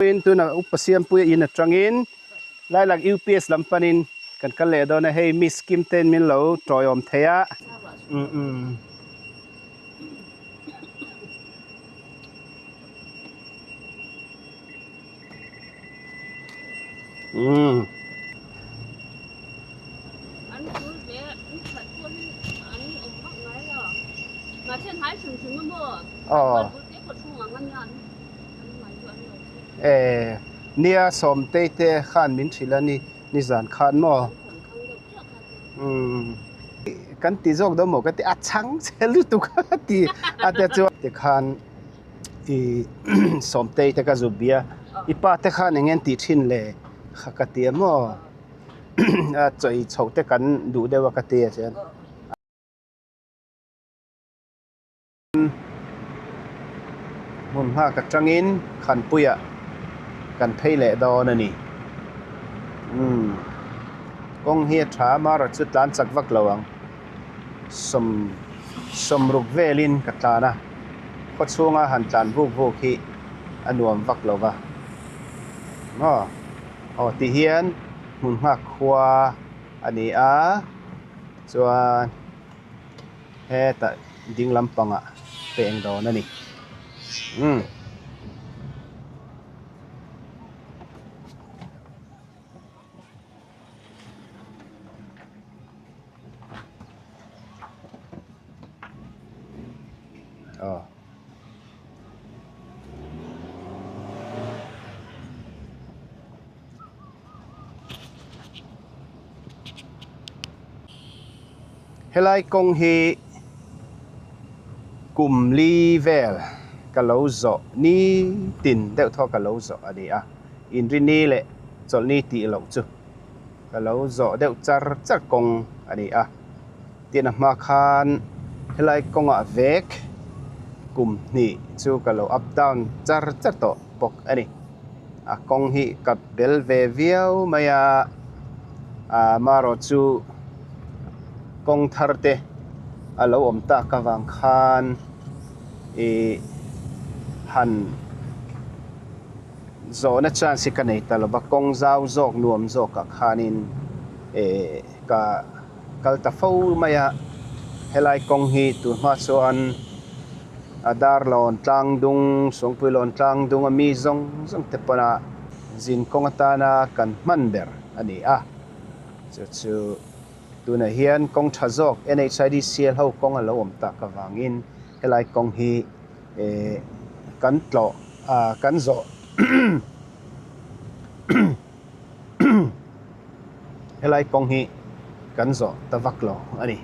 In tunah Upa Siampuia in atangin Lailak UPS lam panin kan kal leh dawn a, hei Miss Kim ten min lo tawiawm thei a. Umm. Umm. An tul ve ni khat pawh hi an awm vak ngai lo. Mahse an hai hrim hrim a maw? Aw. Bul te khaw chhung ang a nia an an ngai chu an lo chu. Eh, nia Sawmtei te khan min hrilh a ni nizan khan maw? An khawn khang deuh chiah kha te. Umm. Kan ti zawk dawn maw ka ti a chhang che lutuk a ti a te chuan tikhan i Sawmtei te ka zuk bia i pa te khan eng nge an tih thin le kha ka ti a maw a chawi chhoh te kan duh deuh a ka ti a chuan hmun nghak atangin Khanpuiah kan phei leh dawn a ni umm kawng hi a tha a amaherawhchu chu tlan chak vak lo ang sawm sawmruk velin ka tlan a khaw chhunga han tlan vuk vuk hi a nuam vak lo va maw aw ti hian hmun nghak khua a ni a chuan. Hetah ding lampangah peng dawn a ni. Umm. Aw. Helai kawng hi kum li vel ka lo zawh ni tin deuh thaw ka lo zawh a ni a, inrini leh chawlhni tih loh chu ka lo zawh deuh char char kawng a ni a, tin a hma khan helai kawngah vek kum hnih chu ka lo up down char char tawh bawk a ni. A kawng hi ka bel ve viau mai a, amaherawh chu kawng thar te a lo awm tak avang khan ih han zawhna chance hi ka nei ta lo va, kawng zau zawk nuam zawkah khanin ih ka kal ta fo mai a, helai kawng hi tun hma chuan. A dar lawn tlang dung, Suangpui lawn tlang dung a mi zawng zawng te pawna zin kawng atana kan hman ber a ni a. Chu chu tunah hian kawng tha zawk NHIDCL ho kawng a lo awm tak avangin helai kawng hi kan tlawh a kan zawh helai kawng hi kan zawh ta vak lo a ni.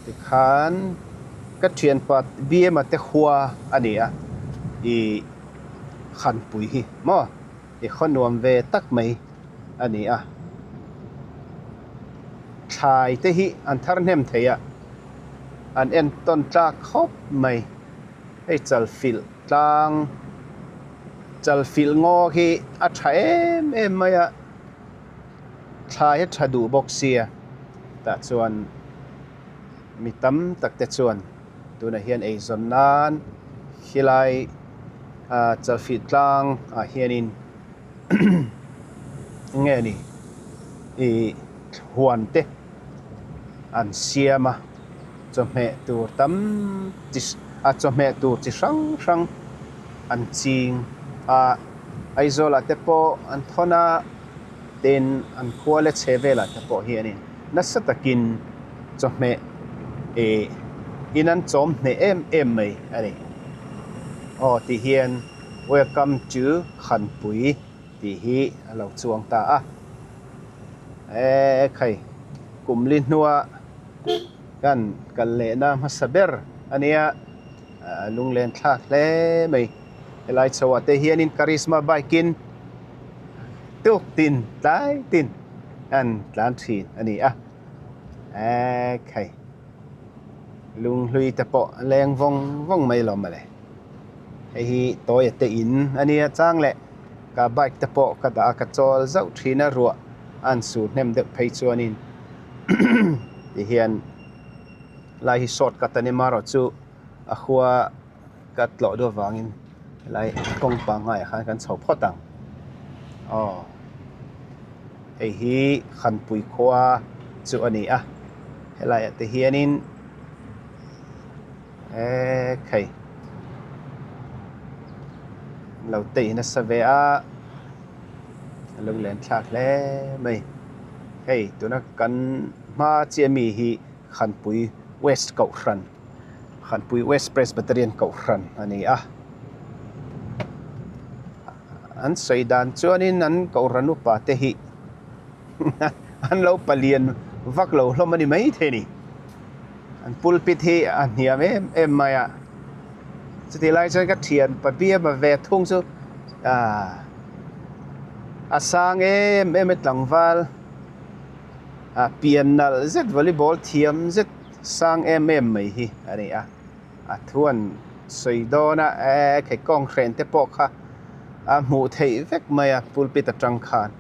Tikhan ka thianpa BM-a te khua a ni a, ih Khanpui hi maw i khaw nuam ve tak mai a ni a. Thlai te hi an thar hnem thei a, an entawn tlak khawp mai. Hei chalfilh tlang chalfilh ngaw hi a tha em em mai a. Thla hi a tha duh bawk sia tah chuan mi tam tak te chuan tunah hian eizawn nan khilai ah chalfilh tlang ah hianin eng nge ni ih huan te an siam a chawhmeh tur tam chi a chawhmeh tur chi hrang hrang an ching a Aizawl ah te pawh an thawn a tin an khua leh chhe velah te pawh hianin nasa takin chawhmeh ih in an chawm hneh em em mai a ni. Aw tih hian welcome to Khanpui tih hi a lo chuang ta a. Eee khai kum li hnua kan kal lehna hmasa ber a nia lunglen thlak hle mai. Helai chho ah te hianin Karizma bike in tuk tin tlai tin an tlan thin a ni a eee khai lunghlui te pawh a leng vawng vawng mai lo mawle hei hi tawia te in a nia chang leh ka bike te pawh ka dah a ka chawl zauh thin a ruah a an sur hnem deuh phei chuanin tihian lai hi shortcut a ni marawh chu. a khua ka tlawh duh avangin helai kawng pangngai ah khan kan chho phawt ang aw hei hi Khanpui khua chu a ni a helai ah te hianin eee khei lo tei nasa ve a a lunglen thlak hle mai hei tuna kan hma chiah mi hi Khanpui West Kohhran Khanpui West Presbyterian Kohhran a ni a an sawi dan chuanin an Kohhran upa te hi an lo palian vak lo hlawm a ni maithei a ni an pulpit hi a hniam em em mai a chutih lai chuan ka thian pabia ve thung chu ahh a sang em em a tlangval ah pian nalh zet volleyball thiam zet sang em em mai hi a ni a a thu an sawi dawn a eee khekawng hren te pawh kha a hmuh theih vek mai a pulpit atang khan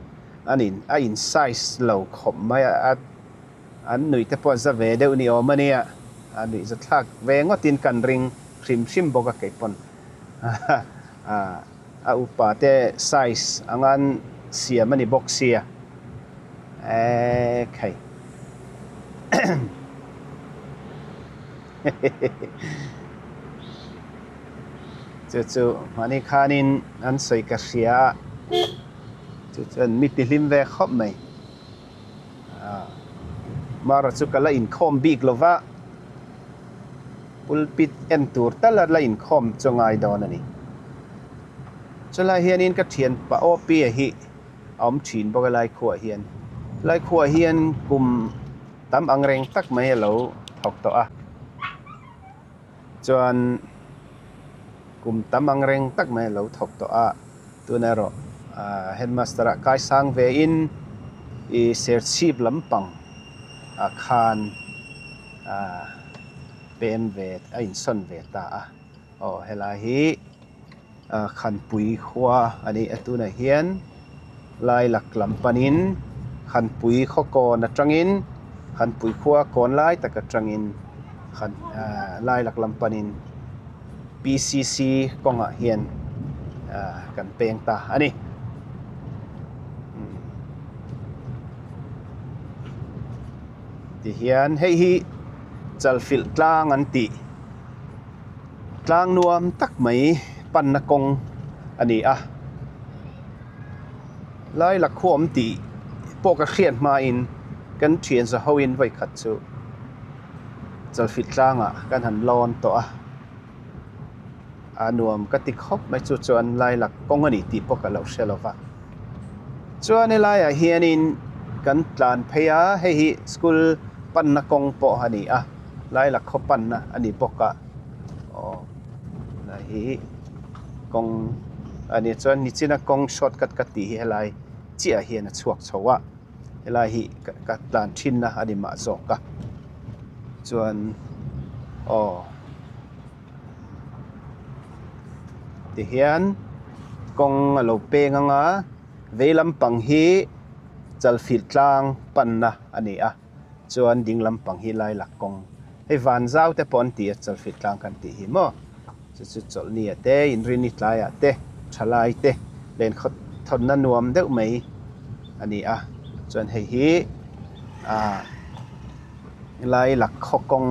a nin a in size lo khawp mai a an nuih te pawh a za ve deuh ni awm a nia a nuih za thlak ve ngawt in kan ring hrim hrim bawk a keipawn ah a upa te size anga an siam a ni bawk sia eee khai chu chu mahni khanin an sawi ka hria a chu chuan mi ti hlim ve khawp mai Mara chu ka la inkhawm bik lo va, pulpit en tur tal a la inkhawm chu ngai dawn a ni. Chulai hianin ka thian pa Awpia hi a awm thin bawk a lai khuaah hian. Lai khuaah hian kum tam ang reng tak mai a lo thawk tawh a, chuan kum tam ang reng tak mai a lo thawk tawh a. Tun erawh headmaster ah kai sang ve in i serchhip lampang ah khan pem ve a insawn ve ta a aw helai hi Khanpui khua a ni a tunah hian Lailak lam panin Khanpui khaw kawn atangin Khanpui khua kawn lai tak atangin Lailak lam panin. PCC kawngah hian kan peng ta a ni. Tihian hei hi Chalfilh tlang an tih tlang nuam tak mai panna kawng a ni a. Laila khuam tih pawh ka hriat hmain kan thian za hoin vawikhat chu. Chalfilh tlangah kan han lawn tawh a, a nuam ka ti khawp mai chu chuan lailak kawng a ni tih pawh ka lo hre lo va. Chuan helaiah hianin kan tlan phei a, hei hi school panna kawng pawh a ni a, lailak khaw panna a ni bawk a, aw helai hi kawng a ni chuan nichina kawng shortcut ka tih hi helai chiah hian a chhuak chho a. Helai hi ka tlan thinna a ni mah zawk a chuan aw tihian kawng a lo peng ang a vei lampang hi chalfilh tlang panna a ni a chuan ding lampang hi lailak kawng hei van zau te pawh an ti a chalfilh tlang kan tih hi maw chu chu chawlhni ah te inrini tlaiah te thalai te len khaw thawnna nuam deuh mai a ni a chuan hei hi ah helai lakhaw kawng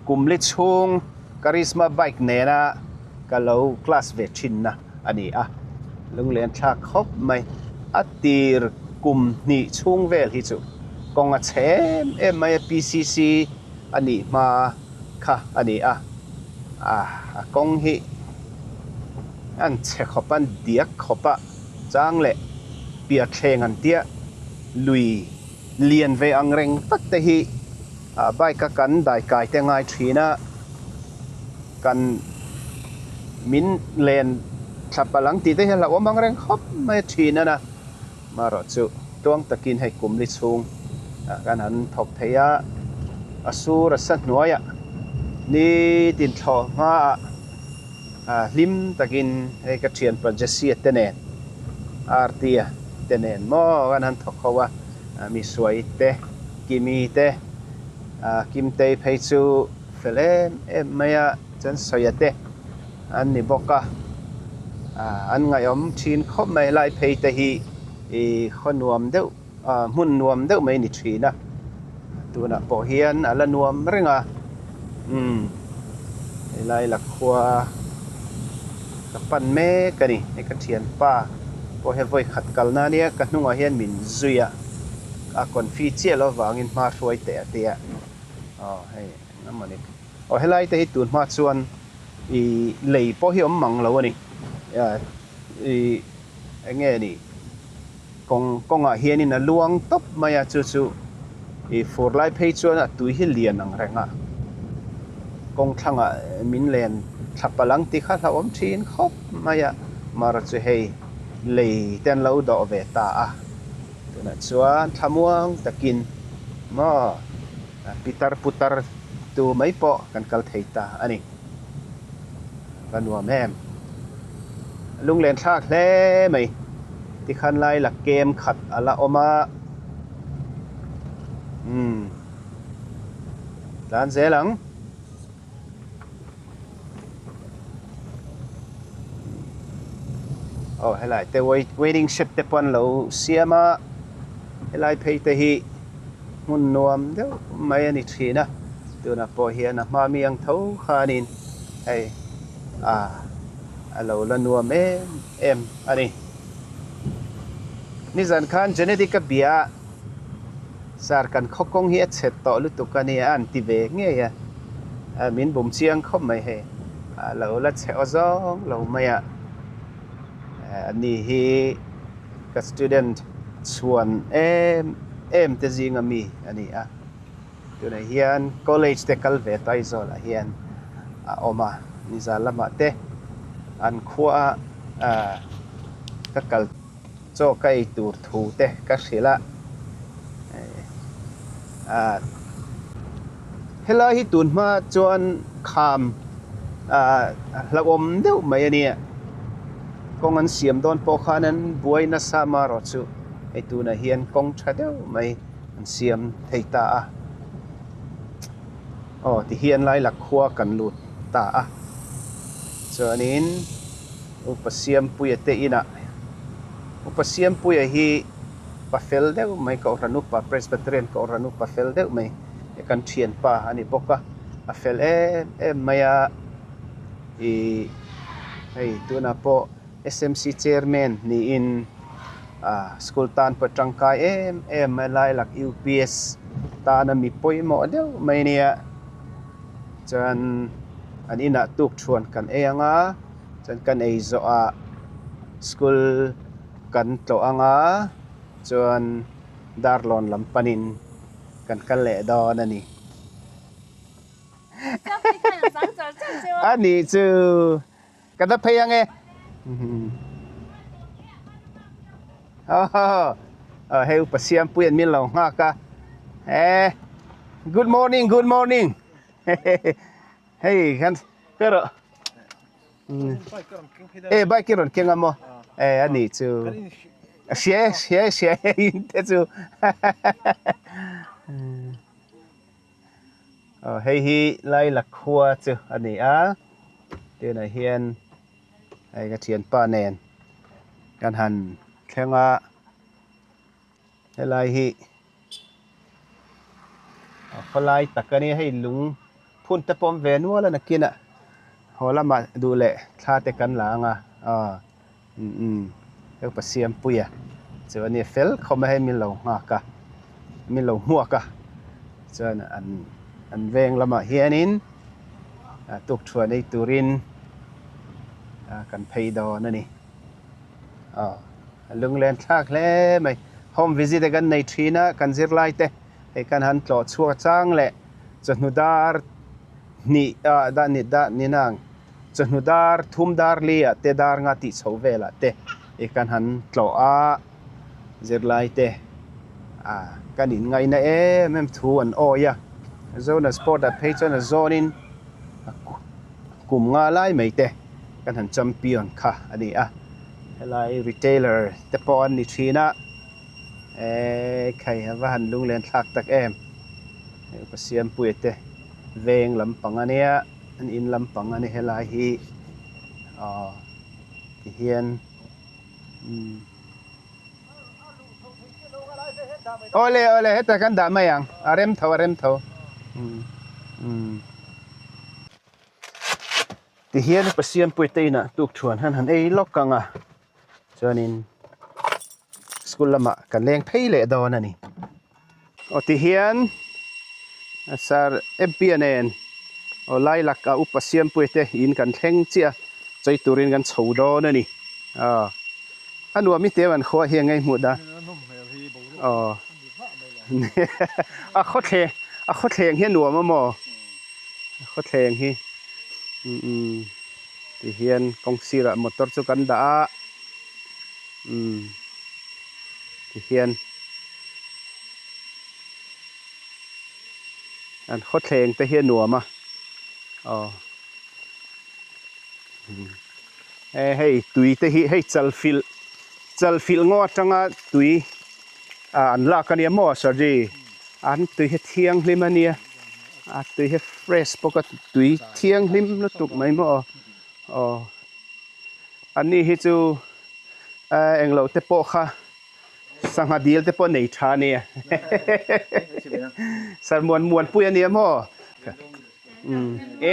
kumli chhung karizma bike nena ka lo class ve thinna a ni a lunglen thlak khawp mai a tir kum hnih chhung vel hi chu kawng a chhe em em mai a P_C_C a nih hma kha a ni a ah a kawng hi an chhe khawp a an diak khawp a chang leh piah thleng an tia lui lian ve ang reng tak te hi ah bike a kan dai kai te ngai thin a kan min len thla palh ang tih te hi a hlauhawm ang reng khawp mai a thin a na marawh chu tluang takin hei kum li chhung ah kan han thawk thei a a sur a sa hnuaiah nitin thlawh hmaah ah hlim takin hei ka thianpa Jesse-a te nen R_T-a te nen maw kan han thawk ho a Misuai te Kimi te ah Kimtei phei chu fel em em mai a. Chuan sawia te an ni bawk a, an ngaihawm thin khawp mai. Helai phei te hi ih khaw nuam deuh ah hmun nuam deuh mai a ni thin a, tunah pawh hian a la nuam reng a, umm helai lakhua ka pan mek a ni. Hei ka thianpa pawh hian vawi khat kalna ania ka hnungah hian min zui a, a confi chiah loh avangin hma hruai teh a tia aw hei engemaw ni. Aw helai te hi tun hma chuan ih lei pawh hi awm mang lo a ni ih eng nge ni kawng kawngah hianin a luang tawp mai a chu chu ih fur lai phei chuan a tui hi lian ang reng a kawng thlangah min len thla palh ang tih kha hlauhawm thin khawp mai a mara chu hei lei te an lo dawh ve ta a tunah chuan thlamuang takin maw. Pitar putar tu mai pawh kan kal thei ta a ni. Va nuam em. Lunglen thlak hle mai. Tikhan lai la kem khat a la awm a. Umm. Tlan zel ang. Aw helai te waiting shed te pawh an lo siam a helai phei te hi hmun nuam deuh mai a ni thin a tunah pawh hian a hma mi ang tho khanin hei ah a lo la nuam em em a ni. Nizan khan Genetic a bia a sir kan khaw kawng hi a chhe tawh lutuk a nia an ti ve ngei a min bum chiang khawp mai hei a lo la chhe aw zawng lo mai a ani hi ka student chhuan em em te zinga mi a ni a tunah hian college te kal ve Aizawl ah hian a awm a nizan lamah te an khua ah ka kal. Chaw ka ei tur thu te ka hrilh a, ah helai hi tun hma chuan kham ah hlauhawm deuh mai a nia, kawng an siam dawn pawh khan an buai nasa marawh chu hei tunah hian kawng tha deuh mai an siam thei ta a, aw tihian lai lakhua kan lut ta a, chuanin. Upa Siampuia te inah Upa Siampuia hi pa fel deuh mai Kohhran Upa Presbyterian Kohhran Upa fel deuh mai he kan thianpa a ni bawk a, a fel em em mai a, ih hei tunah pawh SMC Chairman niin ah school tan pawh tangkai em em mai Lailak UPS tana mi pawimawh deuh mai a nia. Chuan an inah tuk thuan kan ei ang a, chuan kan ei zawh ah school kan tlawh ang a, chuan darlawn lam panin kan kal leh dawn a ni. A nih chu ka la phei ang e. Hei upa Siampui an min lo nghak a e good morning good morning hei khan ka rawh e bike i rawn keng a maw e a nih chu hria e hria e hria e in te chu Aw hei hi Laila khua chu a ni a tunah hian hei ka thianpa nen kan han thleng a helai hi a khawlai tak a nia hei lung phun te pawh awm ve nual a nakinah haw lamah duh leh thla te kan la ang a aw umm hei pa Siampuia chu a nia fel khawp mai hei min lo nghak a min lo hmuak a chuan an an veng lamah hianin tukthuah nei turin kan phei dawn a ni aw a lunglen thlak hle mai home visit a kan nei thin a kan zirlai te hei kan han tlawh chhuak chang leh chawhnu dar hnih ah dah ni dah ni nang. Chawhnu dar thum dar li ah te dar nga tih chho velah te i kan han tlawh a, zirlai te ah kan in ngaina em em thu an awi a, Zona sport ah phei chuan a zawnin kum nga lai mai te kan han champion kha a ni a, helai retailer te pawh an ni thin a, eee khai a va han lunglen thlak tak em, hei Pasiampuia te veng lampang a nia. An in lampang a ni helai hi aw tihian umm awle awle heta kan dah mai ang a rem tho a rem tho umm umm tihian Pasian puite inah tukthuan han han ei lawk ang a chuanin school lamah kan leng phei leh dawn a ni. Aw tihian Sir MP a nen aw Lailak a upa Siampuia te in kan thleng chiah a, chei turin kan chho dawn a ni. Aw a nuam i teu an khua hi a ngei hmuh dan. Aw a khawthleng a khawthleng hi a nuam a maw? A khawthleng hi umm tihian kawng sirah motor chu kan dah a umm tihian. An khawthleng te hi a nuam a aw e hei tui te hi hei chalfilh chalfilh ngaw atanga tui ah an lak ania maw sarji an tui hi thianghlim ania a tui hi fresh bawk a tui thianghlim lutuk mai maw aw ani hi chu englo te pawh kha. Sangha dil te pawh nei tha ania. Sir muan muan pui ania maw?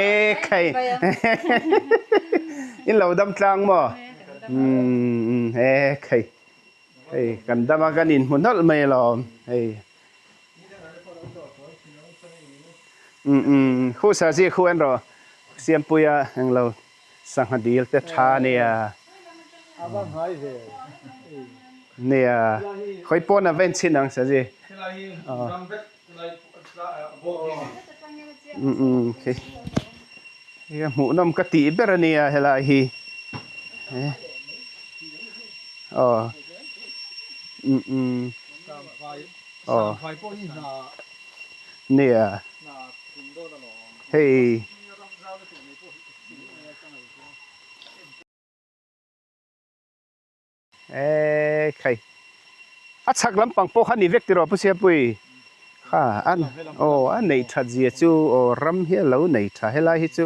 E khai. In lo dam tlang maw? E khai. Hei kan dam a kan inhmu nawlh mai alawm. Hei. Khu sir ji khu en rawh. Siampuia englo Sangha dil te tha nia. Nia. Khawi pawn a ven chin ang saji. Um khi. Hei a hmuhnawm ka tih ber ania helai hi. Aw. Um. Aw. Nia. Hei. Eee khai a chhak lampang pawh kha ni vek tiraw Pu Siapui kha an aw a neih that zia chu aw ram hi a lo nei tha helai hi chu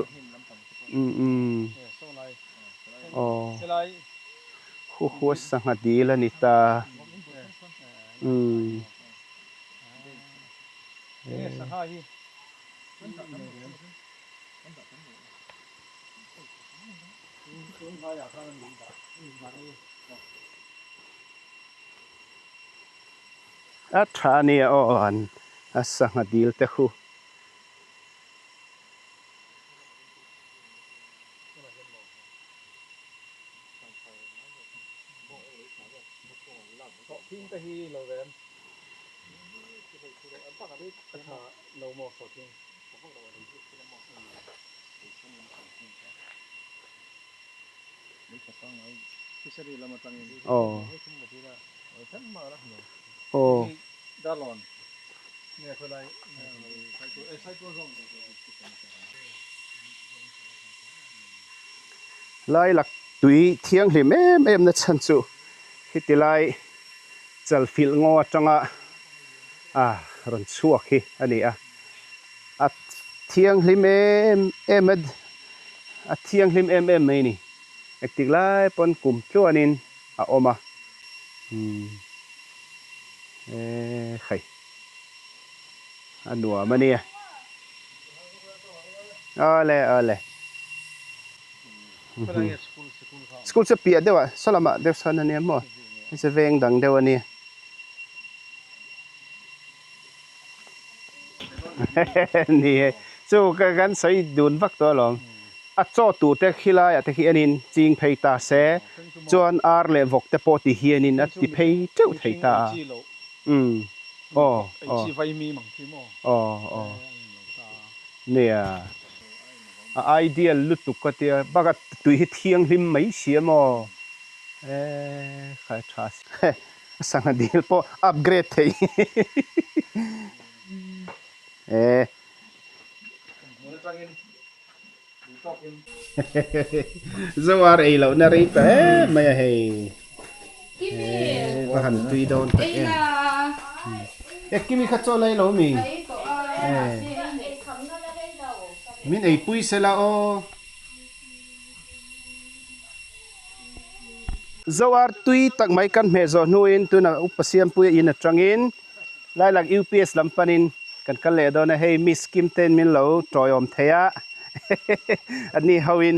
umm umm aw huhua sangha dil a ni ta umm. A tha ania aw an a sangha dil te khu. Lailak tui thianghlim em em na chhan chu heti lai chalfilh ngaw atanga a rawn chhuak hi a ni a. A thianghlim em em a, a thianghlim em em mai a ni. Engtik lai pawn kum tluanin a awm a. Umm e hei a nuam a nia. Awle awle. School chu piah deuh ah saw lamah deuh sawn a nia maw. Hei chu veng dang deuh a nia. Ni e, chu ka kan sawi dun vak tawh alawm. A chaw tur te khi laiah te khi enin ching phei ta se, chuan ar leh vawk te pawh ti hianin a ti phei teuh thei ta a. Umm, aw, aw. Aw, aw. Nia, a ideal lutuk ka tia, bakah tui hi thianghlim mai si a maw? Eee, khai tha si. Sangha dil pawh upgrade thei e. Zoar ei lohna rei ta em mai a hei. Va han tui dawn tak em. E Kimi kha chaw lai lo mi? Min eipui sela aw. Zoar tui tak mai kan hmeh zawh hnuin tunah Upa Siampuia in atangin Lailak UPS lam panin kan kal leh dawn a, hei Miss Kim ten min lo tawiawm thei a, ani hoin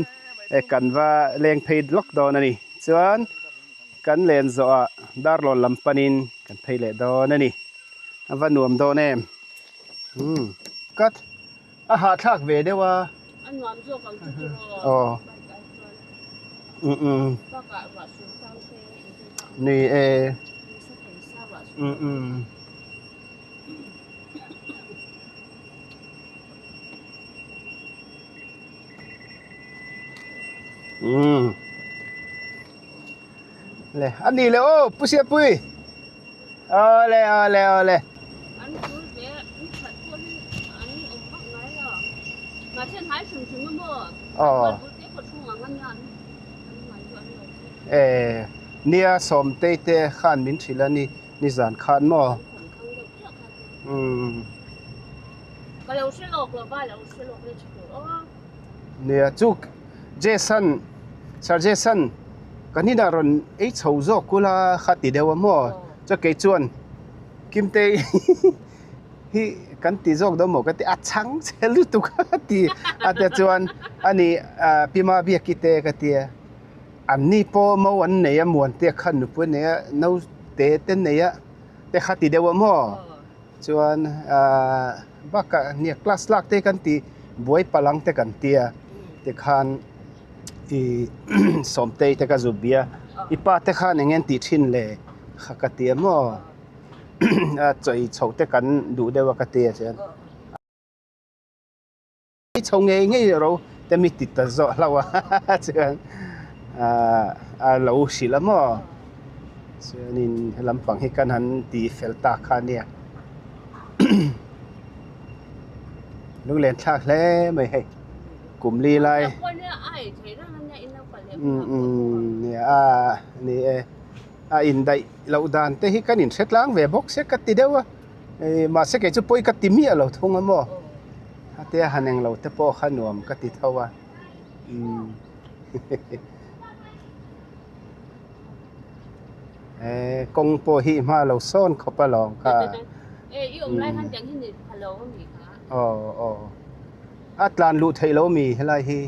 kan va leng phei lawk dawn a ni. Chuan kan len zawhah Darlawn lam panin kan phei leh dawn a ni. A va nuam dawn em? Umm cut a hahthlak ve deuh a. A nuam zawk ang chu tiraw? Aw. Bike ai chuan. Umm umm. Bakah ruah sur tang te in te kha. Ni e. Nisa thei sa ruah sur. Umm umm. Umm. Le a ni le aw Pu Siapui. Awle awle awle. An tul ve ni khat pawh hi an awm vak ngai lo. Mahse an hai hrim hrim a maw? Aw. Huan bul te pawh chhung ang a nia an an ngai chu an lo chu. Eh nia Sawmtei te khan min hrilh a ni nizan khan maw? An khawn khang deuh chiah kha te. Umm. Ka lo hre lawk lo va lo hre lawk le tha tur aw. Nia chu Jason Sir Jason kan inah rawn ei chho zawk kula kha ti deuh a maw chuan kei chuan Kimtei hi kan ti zawk dawn maw ka ti a chhang che lutuk a ti a te chuan ani Pima Biaki te ka tia an ni pawh mo an nei a Muantea khan nupui a nei a naute te nei a te kha ti deuh a maw. Chuan ahh bakah nia class lak te kan tih buai palang te kan tia tikhan ih sawmtei te ka zut bia i pa te khan eng nge tih thin le kha ka ti a maw a chawi chhoh te kan duh deuh a ka tia chuan. Chho ngei ngei ro te mi ti ta zawh hlauh a chuan ahh a lo hrilh a maw chuanin he lampang hi kan han ti fel tak kha a nia lunglen thlak hle mai hei kum li lai umm umm nia a ni e a indaih loh dan te hi kan inhre tlang ve bawk se ka ti deuh a mahse kei chu pawi ka ti miah lo thung a maw. A tia han englo te pawh kha nuam ka ti tho a umm eh kawng pawh hi hma lo sawn khawp a lawm kha aw aw a tlan luh theih lo mi helai hi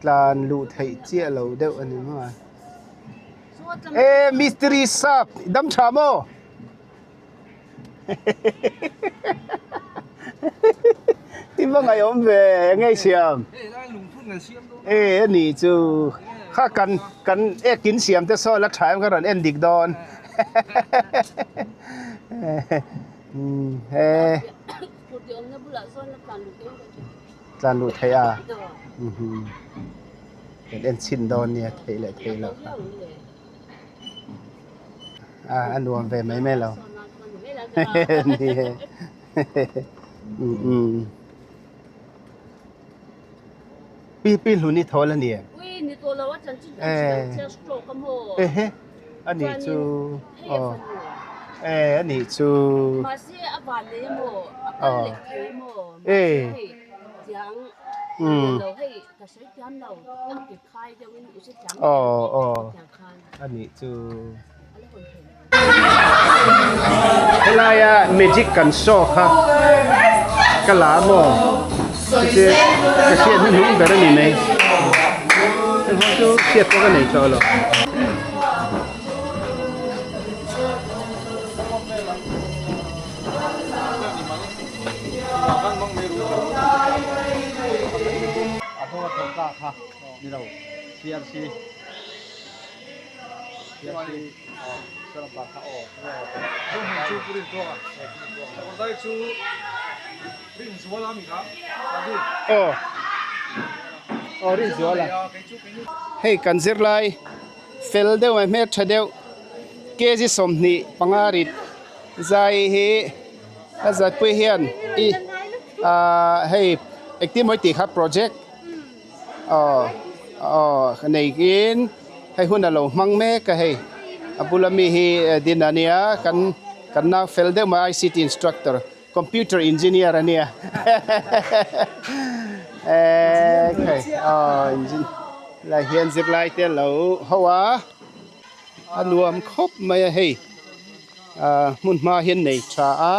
tlan luh theih chiah lo deuh a ni maw eh mistiri sap dam tha maw. I va ngaihawm ve eng nge siam e a ni chu kha kan kan ek in siam te saw la tha em ka rawn en dik dawn he tlan luh theih a kan en chhin dawn nia theih leh theih loh kha. A nuam ve mai mai lo. Ni e. Umm. Pi pi hlun i thawl a ni em? Ehe a nih chu aw e a nih chu aw e umm aw aw. A nih chu. Helaia magic kan show kha ka la maw chuti ka hriat hnuhnung ber a ni mai heng ho chu hriat pawh ka nei tawh lo. Aw aw Rinzuala hei kan zirlai fel deuh mai hmeltha deuh kg 25 rit zai hi a zatpui hian i ah hei engtin maw i tih kha project. Aw aw nei in hei hun a lo hmang mek a hei a bula mi hi din a nia kan kan nau fel deuh mai I C T instructor. Computer engineer a nia ekhei aw engine lai hian zirlai te lo ho a a nuam khawp mai a hei ah hmun hma hian nei tha a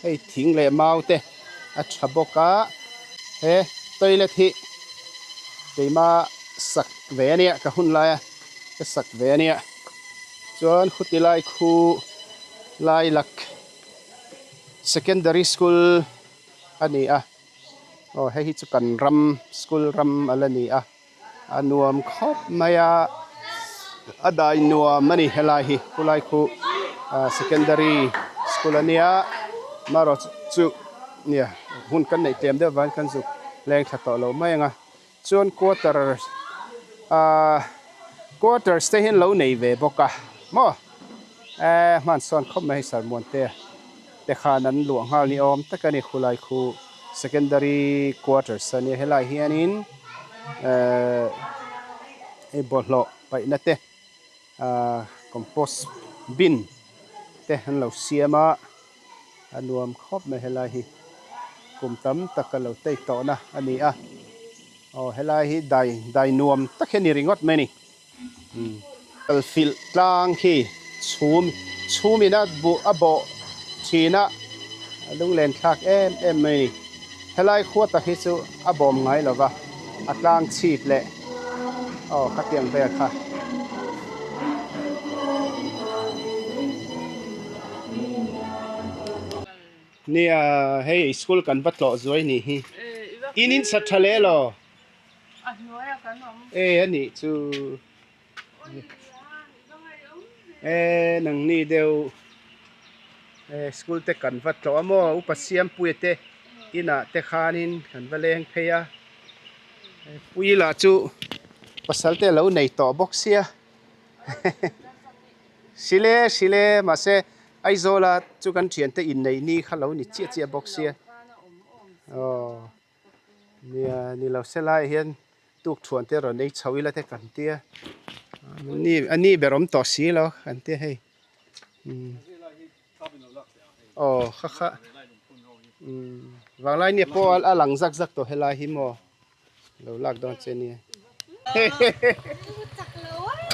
hei thing leh mau te a tha bawk a he toilet hi keima sak ve a nia ka hun laia ka sak ve a nia chuan khuti lai khu lailak. Secondary school a ni a aw hei hi chu kan ram school ram a la ni a a nuam khawp mai a a dai nuam a ni helai hi khulai khu ah secondary school a nia marawh chu nia hun kan neih tlem deuh vangin kan zuk leng thla tawh lo mai ang a chuan quarter ah quarters te hian lo nei ve bawk a maw eh hman sawn khawp mai hei sermon te te khan an luah nghal ni awm tak a ni khulai khu secondary quarters a nia helai hianin eh hei bawlhhlawh paihna te ah compost bin te an lo siam a. A nuam khawp mai helai hi kum tam tak ka lo tei tawhna a ni a aw helai hi dai dai nuam tak hi a ni ringawt mai a ni umm kal filh tlang khi chhum chhum in a buh a bawh thin a a lunglen thlak em em mai a ni helai khua tak hi chu a bawm ngai lo va a tlang chhip leh aw khatiang vel kha. Nia hei school kan va tlawh zuai nih hi in in sa tha leh lo e a nih chu e nangni deuh e school te kan va tlawh a maw upa siampuia te inah te khanin kan va leng phei a pui lah chu pasal te a lo nei tawh bawk sia. Sile sile mahse Aizawla chu kan thiante inneih ni kha lo ni chiah chiah bawk sia aw nia ni lo se lai hian tuk thuan te rawn ei chho ila te kan tia ni a ni ber awm tawh si lo kan tia hei umm aw kha kha umm vanglai nia pawh a lang zak zak tawh helai hi maw. Lo lak dawn che nia.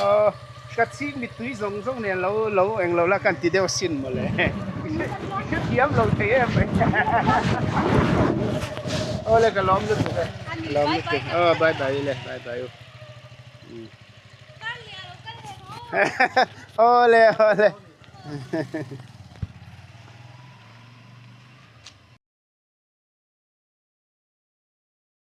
Aw ka chhing mittui zawng zawng nen lo lo eng lo la kan ti deuh sin mawle. I hrethiam lo thei em mai. Aw le ka lawm lutuk e. Ka lawm lutuk. Aw bye bye le bye bye u. Aw le aw le.